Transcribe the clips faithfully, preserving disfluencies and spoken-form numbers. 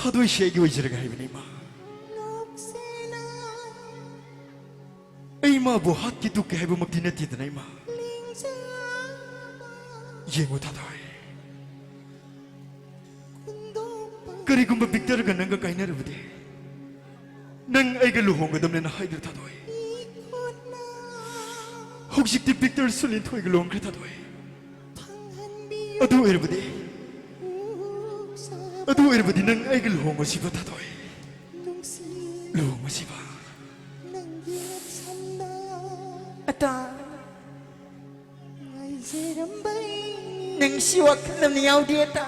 ꯑꯗꯨ ꯑꯩꯁꯦ ꯑꯩꯒꯤ ꯑꯣꯏꯖꯔꯒꯦ ꯍꯥꯏꯕꯅꯤ, ꯏꯃꯥ꯫ ꯑꯩ ꯃꯥꯕꯨ ꯍꯥꯠꯀꯦ ꯇꯨꯞꯀꯦ ꯍꯥꯏꯕꯃꯛꯇꯤ ꯅꯠꯇꯦꯗꯅ, ꯏꯃꯥ꯫ ꯌꯦꯡꯉꯨ, ꯊꯥꯗꯣꯏ, ꯀꯔꯤꯒꯨꯝꯕ ꯕꯤꯛꯇꯔꯒ ꯅꯪꯒ ꯀꯥꯏꯅꯔꯕꯗꯤ, ꯅꯪ ꯑꯩꯒ ꯂꯨꯍꯣꯡꯒꯗꯕꯅꯦꯅ ꯍꯥꯏꯗ꯭ꯔ, ꯊꯥꯗꯣꯏ? ꯍꯧꯖꯤꯛꯇꯤ ꯕꯤꯛꯇꯔꯁꯨ ꯂꯤꯟꯊꯣꯏꯒ ꯂꯨꯍꯣꯡꯈ꯭ꯔꯦ, ꯊꯥꯗꯣꯏ꯫ ꯑꯗꯨ ꯑꯣꯏꯔꯕꯗꯤ, ꯑꯗꯨ ꯑꯣꯏꯔꯕꯗꯤ ꯅꯪ ꯑꯩꯒ ꯂꯨꯍꯣꯡꯉꯁꯤꯕ, ꯊꯥꯗꯣꯏ꯫ ꯂꯨꯍꯣꯡꯉꯁꯤꯕ꯫ ꯑꯇꯥ, ꯅꯪꯁꯤ ꯋꯥꯈꯜ ꯑꯃ ꯌꯥꯎꯗꯦ, ꯑꯇꯥ꯫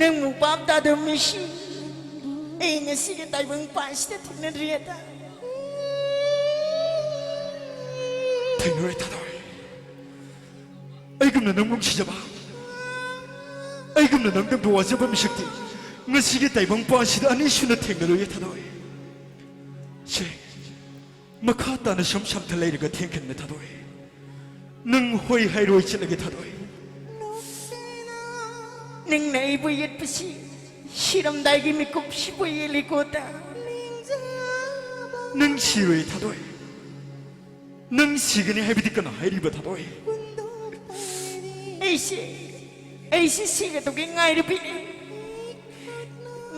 ꯅꯪꯕꯨ ꯚꯥꯞ ꯇꯥꯗꯕ ꯃꯤꯁꯤ ꯑꯩ ꯉꯁꯤꯒꯤ ꯇꯥꯏꯕꯪ ꯄꯥꯟꯁꯤꯗ ꯊꯦꯡꯅꯗ꯭ꯔꯤ, ꯑꯇꯥ꯫ ꯊꯦꯡꯅꯔꯣꯏ, ꯊꯥꯗꯣꯏ꯫ ꯑꯩꯒꯨꯝꯅ ꯅꯪꯕꯨ ꯅꯨꯡꯁꯤꯖꯕ, ꯑꯩꯒꯨꯝꯅ ꯅꯪꯗꯪꯗ ꯋꯥꯖꯕ ꯃꯤꯁꯛꯇꯤ ꯉꯁꯤꯒꯤ ꯇꯥꯏꯕꯪ ꯄꯥꯟꯁꯤꯗ ꯑꯅꯤꯁꯨꯅ ꯊꯦꯡꯅꯔꯣꯏꯌꯦ, ꯊꯥꯗꯣꯏ꯫ ꯁꯦ, ꯃꯈꯥ ꯇꯥꯅ ꯁꯨꯝ ꯁꯝꯊ ꯂꯩꯔꯒ ꯊꯦꯡꯈꯤꯅ, ꯊꯥꯗꯣꯏ꯫ ꯅꯪ ꯍꯣꯏ ꯍꯥꯏꯔꯣꯏ ꯆꯠꯂꯒꯦ, ꯊꯥꯗꯣꯏ꯫ ꯅꯪꯅ ꯑꯩꯕꯨ ꯌꯦꯠꯄꯁꯤ ꯁꯤꯔꯝꯗꯥꯏꯒꯤ ꯃꯤꯀꯨꯞꯁꯤꯕꯨ ꯌꯦꯠꯂꯤꯀꯣ, ꯑꯇꯥ꯫ ꯅꯪ ꯁꯤꯔꯣꯏ, ꯊꯥꯗꯣꯏ꯫ ꯅꯪ ꯁꯤꯒꯅꯤ ꯍꯥꯏꯕꯗꯤ ꯀꯅꯥ ꯍꯥꯏꯔꯤꯕ, ꯊꯥꯗꯣꯏ? ꯑꯩꯁꯦ, ꯑꯩꯁꯦ ꯁꯤꯒꯗꯧꯒꯤ ꯉꯥꯏꯔꯕꯤꯅꯤ꯫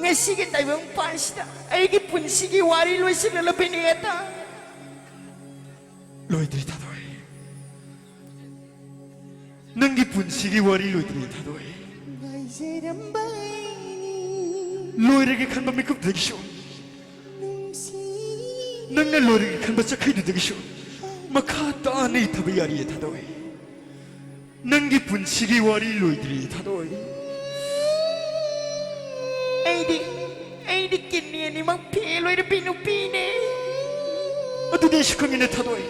ꯉꯁꯤꯒꯤ ꯇꯥꯏꯕꯪ ꯄꯥꯟꯁꯤꯗ ꯑꯩꯒꯤ ꯄꯨꯟꯁꯤꯒꯤ ꯋꯥꯔꯤ ꯂꯣꯏꯁꯤꯜꯂꯕꯤꯅꯤ, ꯑꯇꯥ꯫ ꯂꯣꯏꯗ꯭ꯔꯤ, ꯊꯥꯗꯣꯏ꯫ ꯅꯪꯒꯤ ꯄꯨꯟꯁꯤꯒꯤ ꯋꯥꯔꯤ ꯂꯣꯏꯗ꯭ꯔꯤ, ꯊꯥꯗꯣꯏ꯫ ꯅꯪꯅ ꯂꯣꯏꯔꯒꯦ ꯈꯟꯕ ꯆꯈꯩꯗꯨꯗꯒꯤꯁꯨ ꯃꯈꯥ ꯇꯥꯅ ꯏꯊꯕ ꯌꯥꯔꯤꯌꯦ, ꯊꯥꯗꯣꯏ꯫ ꯅꯪꯒꯤ ꯄꯨꯟꯁꯤꯒꯤ ꯋꯥꯔꯤ ꯂꯣꯏꯗ꯭ꯔꯤ, ꯊꯥꯗꯣꯏ꯫ ꯑꯩꯗꯤ, ꯑꯩꯗꯤ ꯀꯤꯗꯅꯤ ꯑꯅꯤꯃꯛ ꯐꯦꯜ ꯑꯣꯏꯔꯕꯤ ꯅꯨꯄꯤꯅꯦ꯫ ꯑꯗꯨꯗꯤ ꯑꯩꯁꯨ ꯈꯪꯉꯤꯅꯦ, ꯊꯥꯗꯣꯏ꯫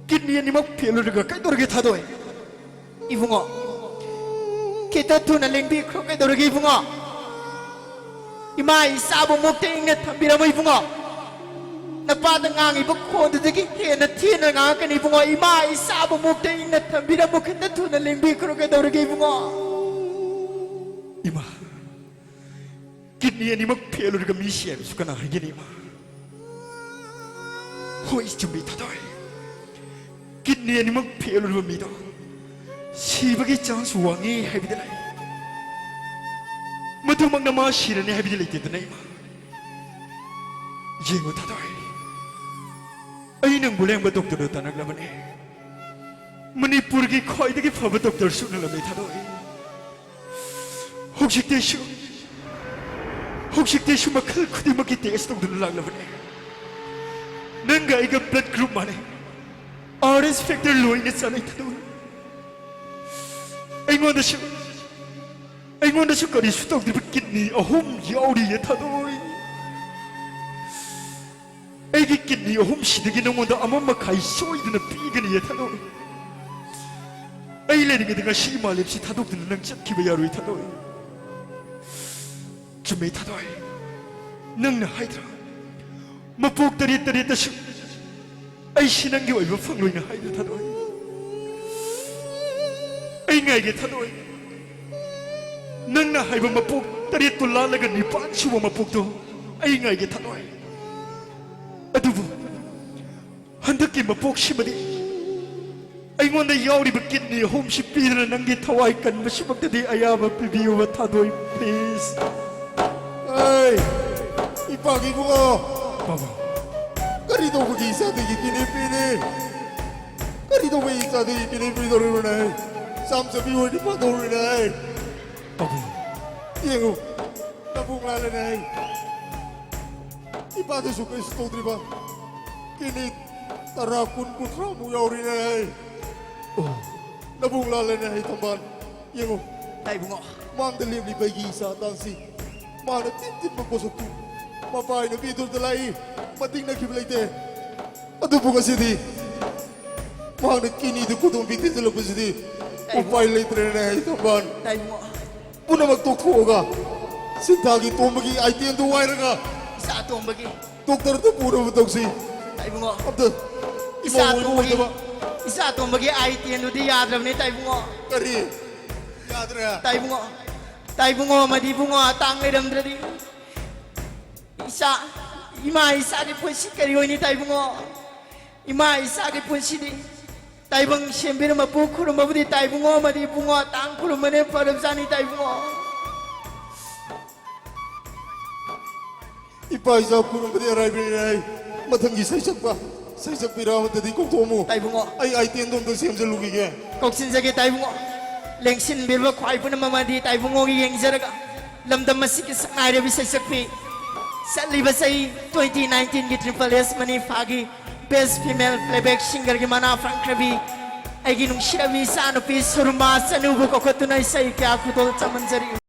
ꯀꯤꯗꯅꯤ ꯑꯅꯤꯃꯛ ꯐꯦꯜ ꯑꯣꯏꯔꯒ ꯀꯩꯗꯧꯔꯒꯦ, ꯊꯥꯗꯣꯏ? ꯏꯕꯨꯡꯉꯣ, ꯈꯤꯇ ꯊꯨꯅ ꯂꯦꯡꯕꯤꯈ꯭ꯔꯣ, ꯀꯩꯗꯧꯔꯒꯦ, ꯏꯕꯨꯡꯉꯣ? ꯏꯃꯥ ꯏꯆꯥꯕꯨ ꯃꯨꯛꯇ ꯏꯪꯅ ꯊꯝꯕꯤꯔꯝꯃꯣ, ꯏꯕꯨꯡꯉꯣ꯫ ꯅꯄꯥꯗ ꯉꯥꯡꯉꯤꯕ ꯈꯣꯟꯗꯨꯗꯒꯤ ꯍꯦꯟꯅ ꯊꯤꯅ ꯉꯥꯡꯉꯛꯀꯅꯤ ꯏꯕꯨꯡꯉꯣ꯫ ꯏꯃꯥ ꯏꯆꯥꯕꯨ ꯃꯨꯛꯇ ꯏꯪꯅ ꯊꯝꯕꯤꯔꯝꯃꯨ, ꯈꯤꯇ ꯊꯨꯅ ꯂꯦꯡꯕꯤꯈ꯭ꯔꯣ꯫ ꯀꯩꯗꯧꯔꯒꯦ ꯏꯕꯨꯡꯉꯣ? ꯏꯃꯥ, ꯀꯤꯗꯅꯤ ꯑꯅꯤꯃꯛ ꯐꯦꯜ ꯑꯣꯏꯔꯒ ꯃꯤ ꯁꯤ ꯍꯥꯏꯕꯁꯨ ꯀꯅꯥ ꯍꯥꯏꯒꯅꯤ ꯏꯃꯥ? ꯍꯣꯏ, ꯆꯨꯝꯃꯤ ꯊꯥꯗꯣꯏ꯫ ꯀꯤꯗꯅꯤ ꯑꯅꯤꯃꯛ ꯐꯦꯜ ꯑꯣꯏꯕ ꯃꯤꯗꯣ ꯁꯤꯕꯒꯤ ꯆꯥꯟꯁ ꯋꯥꯡꯉꯤ ꯍꯥꯏꯕꯗꯤ ꯂꯩ꯫ ꯃꯗꯨꯃꯛꯅ ꯃꯥ ꯁꯤꯔꯅꯤ ꯍꯥꯏꯕꯗꯤ ꯂꯩꯇꯦꯗꯅ ꯏꯃꯥ꯫ ꯌꯦꯡꯉꯨ ꯊꯥꯗꯣꯏ, ꯑꯩ ꯅꯪꯕꯨ ꯂꯦꯡꯕ ꯗꯣꯛꯇꯔꯗ ꯇꯥꯟꯅꯛꯂꯕꯅꯦ꯫ ꯃꯅꯤꯄꯨꯔꯒꯤ ꯈ꯭ꯋꯥꯏꯗꯒꯤ ꯐꯕ ꯗꯣꯛꯇꯔꯁꯨ ꯅꯪꯂꯝꯃꯦ ꯊꯥꯗꯣꯏ꯫ ꯍꯧꯖꯤꯛꯇꯤꯁꯨ, ꯍꯧꯖꯤꯛꯇꯤꯁꯨ ꯃꯈꯜ ꯈꯨꯗꯤꯡꯃꯛꯀꯤ ꯇꯦꯁ ꯇꯧꯗꯨꯅ ꯂꯥꯛꯂꯕꯅꯦ꯫ ꯅꯪꯒ ꯑꯩꯒ ꯕ꯭ꯂꯗ ꯒ꯭ꯔꯨꯞ ꯃꯥꯟꯅꯩ꯫ ꯑꯥꯔ ꯑꯦꯁ ꯐꯦꯛꯇꯔ ꯂꯣꯏꯅ ꯆꯥꯟꯅꯩ ꯊꯥꯗꯣꯏ꯫ ꯑꯩꯉꯣꯟꯗꯁꯨ, ꯑꯩꯉꯣꯟꯗꯁꯨ ꯀꯔꯤꯁꯨ ꯇꯧꯗ꯭ꯔꯤꯕ ꯀꯤꯗꯅꯤ ꯑꯍꯨꯝ ꯌꯥꯎꯔꯤꯌꯦ ꯊꯥꯗꯣꯏ꯫ ꯑꯩꯒꯤ ꯀꯤꯗꯅꯤ ꯑꯍꯨꯝꯁꯤꯗꯒꯤ ꯅꯉꯣꯟꯗ ꯑꯃ ꯃꯈꯥꯏ ꯁꯣꯏꯗꯅ ꯄꯤꯒꯅꯤꯌꯦ ꯊꯥꯗꯣꯏ꯫ ꯑꯩ ꯂꯩꯔꯤꯉꯩꯗ ꯉꯁꯤ ꯃꯥꯂꯦꯝꯁꯤ ꯊꯥꯗꯣꯛꯇꯨꯅ ꯅꯪ ꯆꯠꯈꯤꯕ ꯌꯥꯔꯣꯏ ꯊꯥꯗꯣꯏ꯫ ꯆꯨꯝꯃꯦ ꯊꯥꯗꯣꯏ, ꯅꯪꯅ ꯍꯥꯏꯗ꯭ꯔꯥ? ꯃꯄꯣꯛ ꯇꯔꯦꯠ ꯇꯔꯦꯠꯇꯁꯨ ꯑꯩꯁꯤ ꯅꯪꯒꯤ ꯑꯣꯏꯕ ꯐꯪꯂꯣꯏꯅ ꯍꯥꯏꯗ꯭ꯔꯥ ꯊꯥꯗꯣꯏ? ꯑꯩ ꯉꯥꯏꯒꯦ ꯊꯥꯗꯣꯏ꯫ ꯅꯪꯅ ꯍꯥꯏꯕ ꯃꯄꯣꯛ ꯇꯔꯦꯠꯇꯨ ꯂꯥꯜꯂꯒ ꯅꯤꯄꯥꯟ ꯁꯨꯕ ꯃꯄꯣꯛꯇꯣ ꯑꯩ ꯉꯥꯏꯒꯦ ꯊꯥꯗꯣꯏ꯫ ꯑꯗꯨꯕꯨ ꯍꯟꯗꯛꯀꯤ ꯃꯄꯣꯛꯁꯤꯃꯗꯤ ꯑꯩꯉꯣꯟꯗ ꯌꯥꯎꯔꯤꯕ ꯀꯤꯗꯅꯤ ꯑꯍꯨꯝꯁꯤ ꯄꯤꯗꯨꯅ ꯅꯪꯒꯤ ꯊꯋꯥꯏ ꯀꯟꯕꯁꯤꯃꯛꯇꯗꯤ ꯑꯌꯥꯕ ꯄꯤꯕꯤꯌꯨꯕ ꯊꯥꯗꯣꯏ, please꯫ ꯑꯩ, ꯏꯄꯥꯒꯤ ꯏꯕꯨꯡꯉꯣ, ꯕꯥꯕꯥ꯫ ꯀꯔꯤ ꯇꯧꯕꯒꯤ ꯏꯆꯥꯗꯒꯤ ꯀꯤꯗꯅꯤ ꯄꯤꯅꯤ? ꯀꯔꯤ ꯇꯧꯕꯒꯤ ꯏꯆꯥꯗꯒꯤ ꯀꯤꯗꯅꯤ ꯄꯤꯗꯧꯔꯤꯕꯅꯦ? ꯆꯥꯝ ꯆꯠꯄꯤ ꯑꯣꯏꯔꯗꯤ ꯐꯗꯧꯔꯤꯅꯦ꯫ ꯕꯥꯕꯥ꯫ ꯌꯦꯡꯉꯨ, ꯅꯕꯨꯡ ꯂꯥꯜꯂꯦꯅꯦ꯫ ꯏꯄꯥꯗꯁꯨ ꯀꯔꯤꯁꯨ ꯇꯧꯗ꯭ꯔꯤꯕ ꯀꯤꯗꯅꯤ ꯇꯔꯥ, ꯀꯨꯟ, ꯀꯨꯟꯊ꯭ꯔꯥꯃꯨꯛ ꯌꯥꯎꯔꯤꯅꯦ꯫ ꯑꯣ꯫ ꯅꯕꯨꯡ ꯂꯥꯜꯂꯦꯅꯦ, ꯍꯩ ꯊꯝꯕꯥꯜ꯫ ꯌꯦꯡꯉꯨ꯫ ꯇꯥꯏ ꯏꯕꯨꯡꯉꯣ꯫ ꯃꯥꯡꯗ ꯂꯦꯞꯂꯤꯕ ꯑꯩꯒꯤ ꯏꯆꯥ ꯑꯇꯥꯡꯁꯤ, ꯃꯥꯅ ꯇꯤꯟ ꯇꯤꯟꯕ ꯄꯣꯠꯁꯛꯇꯨ ꯃꯄꯥ ꯑꯣꯏꯅ ꯄꯤꯗꯨꯅ ꯂꯥꯛꯏ, ꯃꯇꯤꯡꯅꯈꯤꯕ ꯂꯩꯇꯦ꯫ ꯑꯗꯨꯕꯨ ꯉꯁꯤꯗꯤ ꯃꯍꯥꯛꯅ ꯀꯤꯗꯅꯤꯗꯨ ꯈꯨꯗꯣꯝ ꯄꯤꯊꯤꯟꯖꯤꯜꯂꯛꯄꯁꯤꯗꯤ ꯎꯄꯥꯏ ꯂꯩꯇ꯭ꯔꯦꯅꯦ, ꯍꯩ ꯊꯝꯕꯥꯜ꯫ ꯇꯥꯏ ꯏꯕꯨꯡꯉꯣ꯫ ꯄꯨꯝꯅꯃꯛ ꯇꯣꯛꯊꯣꯛꯑꯒ ꯁꯤꯟꯊꯥꯒꯤ ꯇꯣꯝꯕꯒꯤ ꯑꯥꯏꯇꯦꯝꯗꯨ ꯋꯥꯏꯔꯒ ꯏꯆꯥ ꯑꯇꯣꯝꯕꯒꯤ ꯗꯣꯛꯇꯔꯗ ꯄꯨꯅꯕ ꯇꯧꯁꯤ꯫ ꯇꯥꯏꯕꯨꯡꯉꯣ, ꯑꯝꯇ ꯏꯆꯥ ꯏꯃꯧ ꯇꯣꯝꯕꯒꯤ, ꯑꯣꯏꯅꯕ꯫ ꯏꯆꯥ ꯇꯣꯝꯕꯒꯤ ꯑꯥꯏ ꯇꯦꯟꯗꯨꯗꯤ ꯌꯥꯗ꯭ꯔꯕꯅꯤ ꯇꯥꯏꯕꯨꯡꯉꯣ꯫ ꯀꯔꯤ? ꯌꯥꯗ꯭ꯔꯦ? ꯇꯥꯏꯕꯨꯡꯉꯣ, ꯇꯥꯏꯕꯨꯡꯉꯣ ꯑꯃꯗꯤ ꯏꯕꯨꯡꯉꯣ ꯑꯇꯥꯡ ꯂꯩꯔꯝꯗ꯭ꯔꯗꯤ ꯏꯆꯥ, ꯏꯃꯥ ꯏꯆꯥꯒꯤ ꯄꯨꯟꯁꯤ ꯀꯔꯤ ꯑꯣꯏꯅꯤ ꯇꯥꯏꯕꯨꯡꯉꯣ? ꯏꯃꯥ ꯏꯆꯥꯒꯤ ꯄꯨꯟꯁꯤꯗꯤ ꯇꯥꯏꯕꯪ ꯁꯦꯝꯕꯤꯔ ꯃꯄꯨ ꯈꯨꯔꯨꯝꯕꯕꯨꯗꯤ ꯇꯥꯏꯕꯨꯡꯉꯣ ꯑꯃꯗꯤ ꯏꯕꯨꯡꯉꯣ ꯑꯇꯥꯡ ꯈꯨꯔꯨꯝꯕꯅ ꯐꯔꯕꯖꯥꯠꯅꯤ ꯇꯥꯏꯕꯨꯡꯉꯣ꯫ ꯏꯄꯥ ꯏꯆꯥ ꯈꯨꯔꯨꯝꯕꯗꯤ ꯑꯔꯥꯏꯕꯅꯤ꯫ ꯃꯊꯪꯒꯤ ꯁꯩꯁꯛꯄ, ꯁꯩꯁꯛꯄꯤꯔ ꯑꯃꯗꯗꯤ ꯀꯧꯊꯣꯛꯑꯝꯃꯨ꯫ ꯇꯥꯏꯕꯨꯡꯉꯣ꯫ ꯑꯩ ꯑꯥꯏꯇꯦꯟꯗꯣ ꯑꯝꯇ ꯁꯦꯝꯖꯜꯂꯨꯈꯤꯒꯦ꯫ ꯀꯧꯁꯤꯟꯖꯒꯦ ꯇꯥꯏꯕꯨꯡꯉꯣ꯫ ꯂꯦꯡꯁꯤꯟꯕꯤꯔꯕ ꯈ꯭ꯋꯥꯏ ꯄꯨꯝꯅꯃꯛ ꯑꯃꯗꯤ ꯇꯥꯏꯕꯨꯡꯉꯣꯒꯤ ꯌꯦꯡꯖꯔꯒ ꯂꯝꯗꯝ ꯑꯁꯤꯒꯤ ꯁꯛꯅꯥꯏꯔꯕꯤ ꯁꯩꯁꯛꯄꯤ, ꯆꯠꯂꯤꯕ ꯆꯍꯤ twenty nineteen ꯒꯤ Triple S ꯃꯅꯤꯐꯥꯒꯤ Best Female Playback Singer ꯒꯤ ꯃꯅꯥ ꯐꯪꯈ꯭ꯔꯕꯤ ꯑꯩꯒꯤ ꯅꯨꯡꯁꯤꯔꯕꯤ ꯏꯆꯥꯅꯨꯄꯤ ꯁꯨꯔꯃꯥ ꯆꯅꯨꯕꯨ ꯀꯧꯈꯠꯇꯨꯅ ꯏꯁꯩ ꯀꯌꯥ ꯈꯨꯗꯣꯜ ꯆꯥꯃꯟꯖꯔꯤ꯫